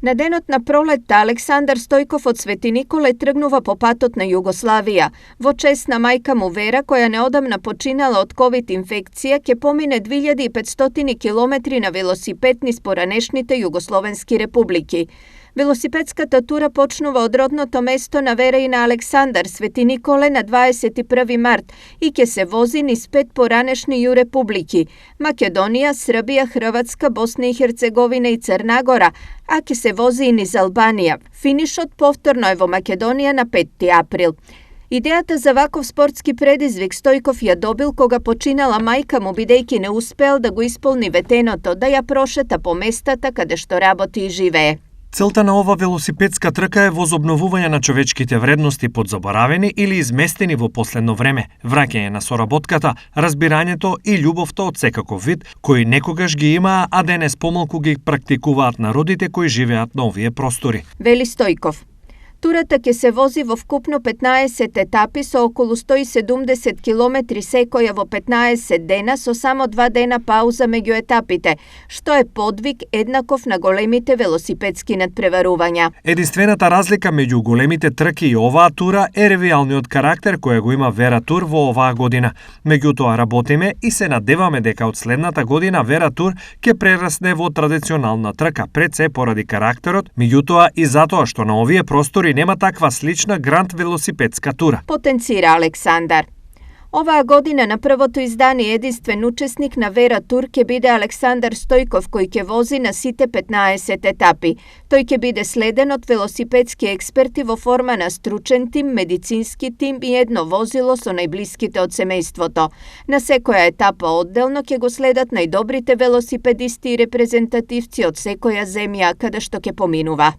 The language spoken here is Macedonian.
На денот на пролетта Александар Стојков од Свети Николе тргнува по патот на Југославија. Во чест на мајка му Вера, која неодамна починала од ковид инфекција, ќе помине 2500 километри на велосипед низ поранешните југословенски републики. Велосипедската тура почнува од родното место на Вера и на Александар, Свети Николе, на 21 март и ќе се вози низ 5 поранешни ју републики – Македонија, Србија, Хрватска, Босна и Херцеговина и Црна Гора, а ќе се вози и низ Албанија. Финишот повторно е во Македонија на 5 април. Идејата за ваков спортски предизвик Стојков ја добил кога починала мајка му, бидејќи не успеал да го исполни ветеното, да ја прошета по местата каде што работи и живее. Целта на ова велосипедска трка е возобновување на човечките вредности подзаборавени или изместени во последно време, враќање на соработката, разбирањето и љубовта од секаков вид, кои некогаш ги имаа, а денес помалку ги практикуваат народите кои живеат на овие простори. Вели Стојков. Турата ќе се вози во вкупно 15 етапи со околу 170 километри секоја во 15 дена, со само 2 дена пауза меѓу етапите, што е подвиг еднаков на големите велосипедски надпреварувања. Единствената разлика меѓу големите трки и оваа тура е ревијалниот карактер која го има Вера Тур во оваа година. Меѓутоа работиме и се надеваме дека од следната година Вера Тур ќе прерасне во традиционална трка, пред се поради карактерот, меѓутоа и затоа што на овие простори нема таква слична гранд велосипедска тура. Потенцира Александар. Оваа година на првото издание единствен учесник на Вера Тур ќе биде Александар Стојков, кој ќе вози на сите 15 етапи. Тој ќе биде следен од велосипедски експерти во форма на стручен тим, медицински тим и едно возило со најблиските од семејството. На секоја етапа одделно ќе го следат најдобрите велосипедисти и репрезентативци од секоја земја каде што ќе поминува.